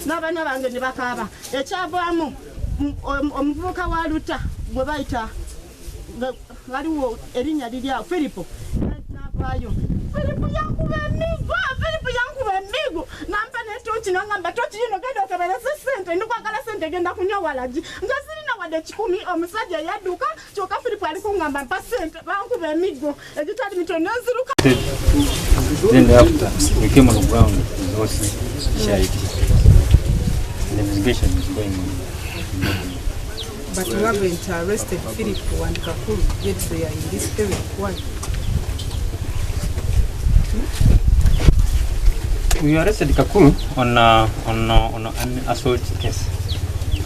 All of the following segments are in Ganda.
N'abaana bange ne bakaaba. Ekyavaamu omuvubuka wa Luta gwe bayita, waliwo erinnya liri awo, Firipo, n'avaayo. Firipo yankuba emigo, Firipo yankuba emigo, nampa ne tooki, nangamba, "Tooki yino, genda okebereze sente, ndikwagala sente, genda kunywa walagi." Nga sirina wadde 100. Omusajja yadduka, kyokka Firipo ali kuŋŋamba, "Mpa sente." Bankuba emigo egitali mitono, nenziruka. Then after we came on the ground with OC CID. The investigation is going on. But you haven't arrested Philip and Kakuru, yet they are in this area. Why? We arrested Kakuru on an assault case.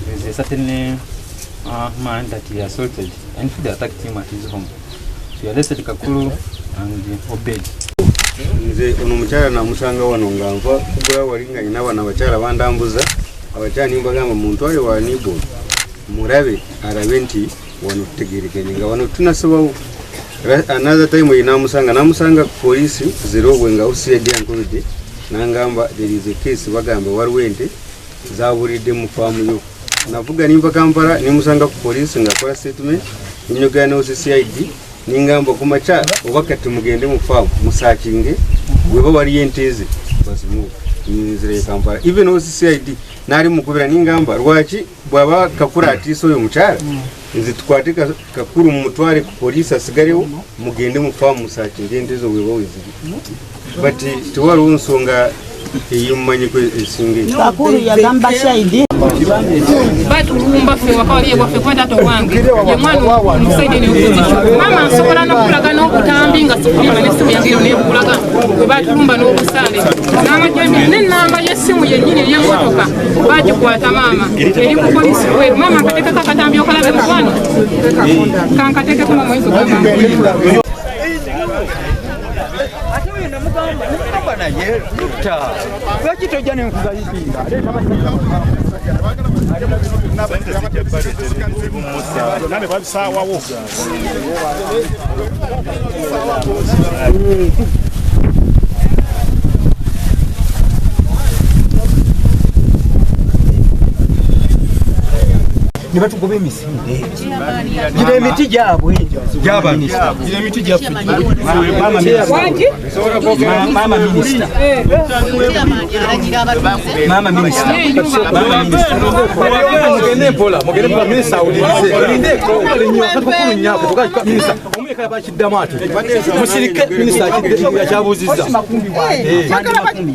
There's a certain man that he assaulted and he attacked him at his home. So we arrested Kakuru and Obed. Nze ono omukyala namusanga wano nga nva kugula wali, nga nyina bano abakyala bandambuza. Abakyala nimbagamba, "Muntwale wa nibo murabe, arabe nti wano tutegerekanye nga wano tunasobawo." Another time namusanga, namusanga ku poliisi Zirobwe nga OCID ankubidde nangamba, "There is a case, bagamba waliwo ente zabulidde mu faamu yo." Navuga nimva Kampala, nimusanga ku poliisi nga akola statement, ninyogera ne OCCID, ningamba, "Kumakya oba kati mugende mu faamu musakinge, bweba waliyo ente ze bazimuwe." Nzira e Kampala, even OCCID nali mukubira, ningamba, "Lwaki bwaba Kakuru atiisa oyo mukyala, nze tukwate Kakuru mumutwale ku poliisi asigalewo, mugende mu faamu musakinge ente zo bweba weziri." But tewaliwo nsonga eyomumanyiko esinga ekyo. Kakuru yagamba shahidi. Batulumba ffe waka wali ewaffe, kuba taata wange ye mwana omusaidi neopposition. Maama, nsobola nokulaga n'obutambi nga sikulimba, n'essimu yange ero nebukulaga bwe batulumba n'obusaale n'amajambi, n'ennamba y'essimu yennyini ey'emmotoka bagikwata. Maama, eri ku polisi bweru. Maama, nkateekeko akatambi okalabe, mukwano, kankateekeko. Maama, oyinza okugamba. Ate oyo namugamba, namugamba, naye Lukta, lwaki tojja nenkugayidinga? Aleeta abasajja. Byonna ne babisaawawo. Ne batugoba emisinde gino, emiti gyabwe. Gino emiti gyaffe. Mama minisita, mama minisita, mama minisita. Mugende mpola, mugende mpola, minisita awulirize. Minisita omuyekala bakiddamu ati musirike, minisita akidde yakyabuuzizza.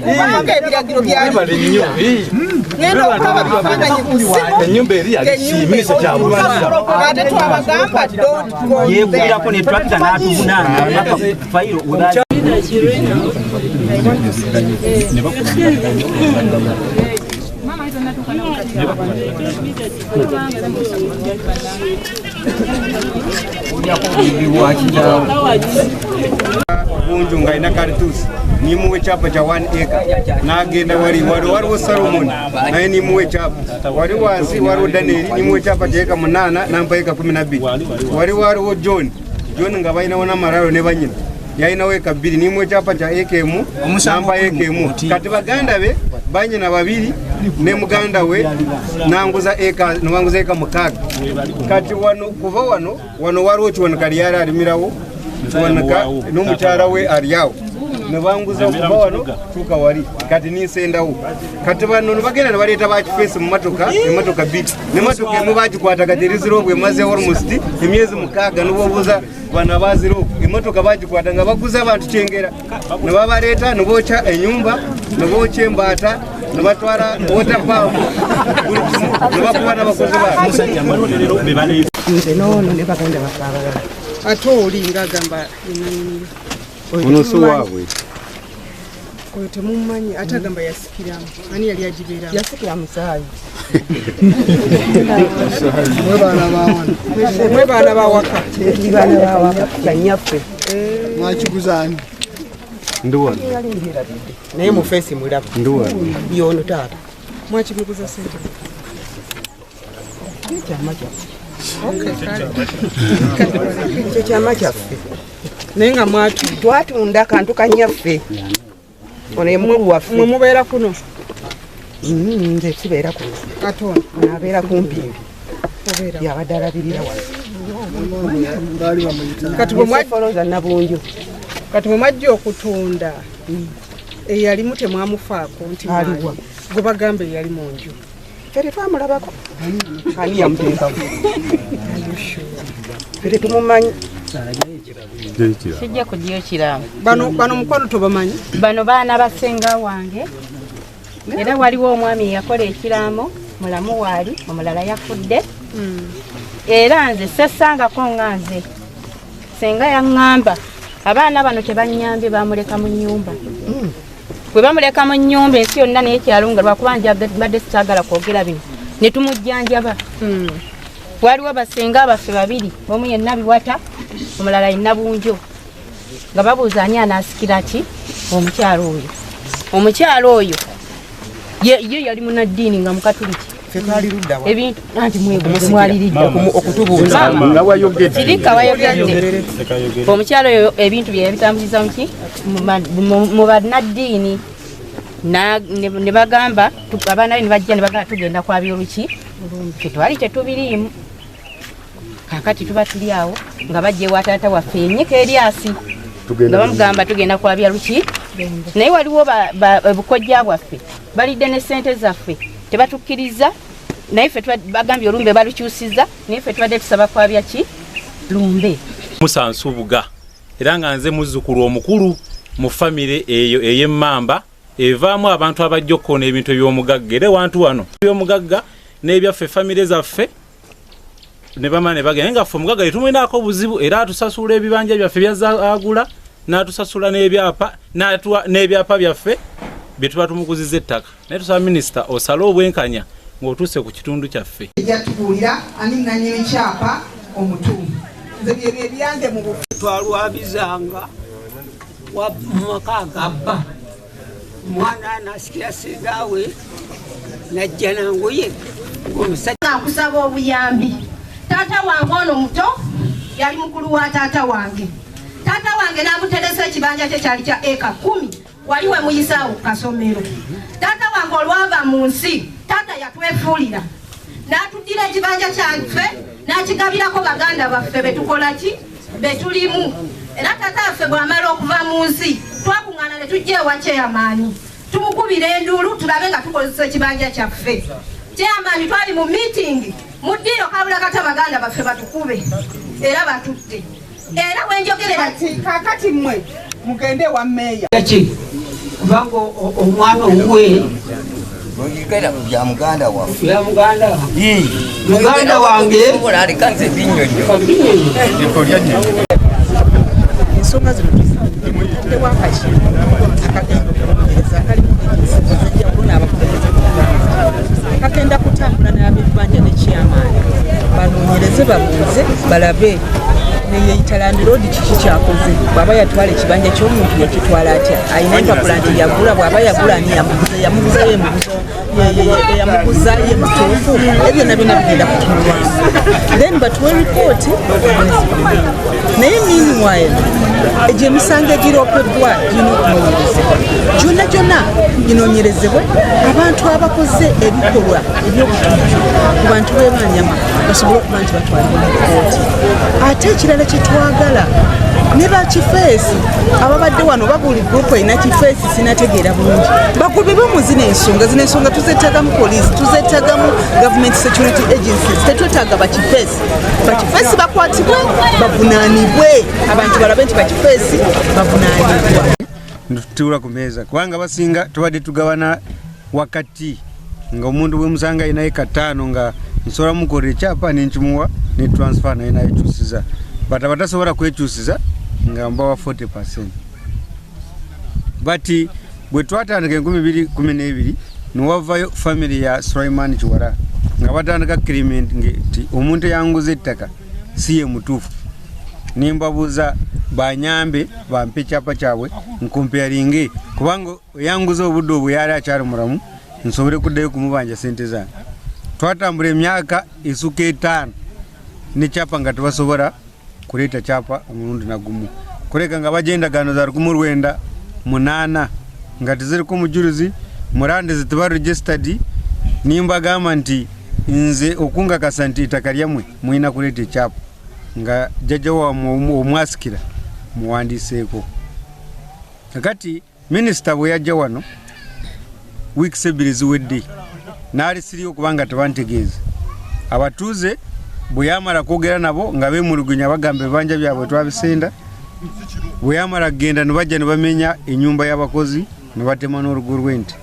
Kubanga ebiragiro byali Mwebale nnyo. Ngenda okulaba bifaananyi ku ssimu. Ennyumba eri yaliki, minisita kyabuuzizza. Ate twabagamba, "Don't go there." Yeegulirako ne tractor n'atuvunaana paka fayiro. Maama, tonatuuka nakati. Bunju nga alina kalitusi, nimuwa ekyapa kya 1 acre, n'agenda wali wali. Waliwo Salomon, naye nimuwa ekyapa wali wansi. Waliwo Daniel, nimuwa ekyapa kya eka 8, nampa eka 12. Wali waliwo John, John nga balinawo n'amalalo ne banyina, yalinawo eka 2, nimuwa ekyapa kya eka 1, nampa eka 1. Kati baganda be banyina babiri ne muganda we nanguza eka, nanguza eka 6. Kati wano, kuva wano, wano waliwo Kiwanuka, lyali alimirawo Kiwanuka n'omukyala we ali awo, nebanguza okuva wano tuuka wali. Kati ninsendawo. Kati bano nebagenda nebaleeta bakifeesi mu matoka, emotoka 2, nemotoka emu bagikwata. Kati erizirobwe emaze almost emyezi 6. Nibobuuza bano abazirobwe, emotoka bagikwata nga baguza abantu Kyengera, nebabaleeta nebokya enyumba, nebokya embaata, nebatwala water pump, buli kimu, nebakuba n'abakozi baabwe. Nze noono ne baganda baffe abalala. Ate oli ng'agamba yenanyiniyo. Ono si waabwe. Oyo temumumanyi, ate agamba yasikiramu. Ani yali agibeeramu? Yasikira musaayi. Mwe baana bawano, mwe baana bawaka? Tuli baana bawaka, banyaffe. Mwakiguzaani? Ndi wano. Yali ndirabidde, naye mu feesi mulaba. Ndi wano. Yono taata. Mwakimuguza sente? Kyama kyaffe. Okay, kale. Ekyo kyama kyaffe. Naye nga mwatu Twatunda kantu kanyaffe, ono ye mukulu waffe. Mwe mubeera kuno? Nze sibeera kuno. Katono. Nabeera kumpimpi. Yabadde alabirira wano. Kati bwe mwafoloza Nabunju. Kati bwe mwajja okutunda eyalimu temwamufaako nti aliwa. Gwe bagamba eyali mu nju. Ffe twamulabako. Ani yamuteekamu? Ffe tumumanyi. Sijja kuggyayo kiraamo. Bano mukwano tobamanyi? Bano baana basenga wange. Era waliwo omwami eyakola ekiraamo, mulamu waali, omulala yafudde. Era nze sessangako nga nze. Senga yaŋŋamba abaana bano tebannyambye bamuleka mu nnyumba. Bwe bamuleka mu nnyumba ensi yonna n'ekyalo nga lwakuba mbadde sitaagala kwogera bino ne tumujjanjaba. Waliwo basenga abaffe babiri, omu ye Nabiwata, omulala ye Nabunjo, nga babuuza ani anaasikira ki omukyalo oyo. Omukyalo oyo ye yali munnaddiini nga Mukatuliki. Ebintu anti mwebuuze mwaliridde okutubuuza nga wayogedde. Kirika wayogedde. Omukyalo oyo ebintu bye yabitambuliza muki mu bannaddiini ne bagamba abaana be ne bajja ne bagamba tugenda kwabya oluki tetwali tetubiriimu. Kaakati tuba tuli awo nga bajja ewa taata waffe ennyika Eriasi nga bamugamba tugenda kwabya luki, naye waliwo bukojja bwaffe balidde ne ssente zaffe tebatukkiriza, naye ffe bagambye olumbe balukyusiza, naye ffe tubadde tusaba kwabya ki lumbe. Musa Nsubuga era nga nze muzzukulu omukulu mu famire eyo ey'emmamba evaamu abantu abajja okukona ebintu eby'omugagga era wantu wano eby'omugagga n'ebyaffe famire zaffe ne bamala ne bagenda nga ffe omugagga tetumulinaako obuzibu era atusasula ebibanja byaffe by'agula n'atusasula n'ebyapa n'ebyapa byaffe bye tuba tumuguziza ettaka. Naye tusaba minisita osale obwenkanya ng'otuuse ku kitundu kyaffe. Ejja tubuulira ani nannyini kyapa omutuufu. Nze byebyo ebyange mu bufu. Twalwabizanga mu maka gabba omwana nasikira sengaawe najja nangoye ng'omusajja. Nkusaba obuyambi. Taata wange ono muto yali mukulu wa taata wange. Taata wange n'amuteresa ekibanja kye kyali kya eka 10 wali we muyisaawo ku kasomero. Taata wange olwava mu nsi, taata yatwefuulira n'atuddira ekibanja kyaffe n'akigabirako baganda baffe betukola ki betulimu. Era taata waffe bw'amala okuva mu nsi twakuŋŋaana ne tujja ewa chairman tumukubira enduulu tulabe nga tukozesa ekibanja kyaffe. Chairman twali mu meeting mu ddiiro kabula kata baganda baffe batukube era batutte. Era wenjogerera kaakati mmwe mugende wa mmeeya. Ki kubanga omwana owuwe bya muganda waffe. Bya muganda. Muganda wange. Ensonga zino tuzitaddewo akakiiko akagenda okunoonyereza akalimu ensigo ez'enjawulo n'abakulembeze b'Obuganda. Kakenda kutambula n'ab'ebbanja ne chairman banoonyereze babuuze balabe neyeyita landlord kiki kyakoze, bw'aba yatwala ekibanja ky'omuntu yakitwala atya, alina empapula nti yagula, bw'aba yagula ani yamuguza, yamuguza ye yamuguza ye mutuufu, ebyo byonna byonna bigenda kutunulwamu. Then batuwe ripooti naye meanwhile egyo emisango egiropeddwa girina okunoonyerezebwa gyonna gyonna ginoonyerezebwe abantu abakoze ebikolwa eby'obutujju ku bantu b'ebanyama basobole okuba nti batwalibwa mu kkooti. Ate ekirala kye twagala ne bakifeesi ababadde wano babuli gurupu erina kifeesi sinategeera bulungi bagobebwe mu zino ensonga. Zino ensonga tuzeetagamu poliisi, tuzeetagamu government security agencies, tetwetaaga bakifeesi. Bakifeesi bakwatibwe bavunaanibwe, abantu balabe nti bakifeesi bavunaanibwa. Tutuula ku meeza kubanga basinga tubadde tugabana wakati nga omuntu bwe musanga alinayo kataano nga nsobola mukolera ekyapa nenkimuwa ne transfer naye nayekyusiza, but abatasobola kwekyusiza nga mbawa 40%. But bwe twatandika 2012 newavayo family ya Sulaiman Kiwara nga batandika agreement nti omuntu eyanguza ettaka si ye mutuufu, nimbabuuza banyambe bampe ekyapa kyabwe nkompeyaringe kubanga eyanguza obudde obwo yali akyali mulamu nsobole kuddayo kumubanja sente zange. Twatambula emyaka esuka 5 nekyapa nga tebasobola kuleeta kyapa omulundi nagumu, kuleka nga bajja endagaano za 1908 nga teziriko mujulizi, Murandizi teba registered. Nimbagamba nti nze okungakasa nti ettaka lyammwe mulina kuleeta ekyapa nga jjajja wammwe omwasikira muwandiiseeko. Kakati minisita bwe yajja wano wiiki 2 ziwedde n'alisiriyo kubanga tebantegeeza. Abatuuze bwe yamala kwogera nabo nga beemulugunya bagamba ebibanja byabwe twabisenda, bwe yamala kugenda ne bajja ne bamenya ennyumba y'abakozi ne batema n'olugo lw'ente.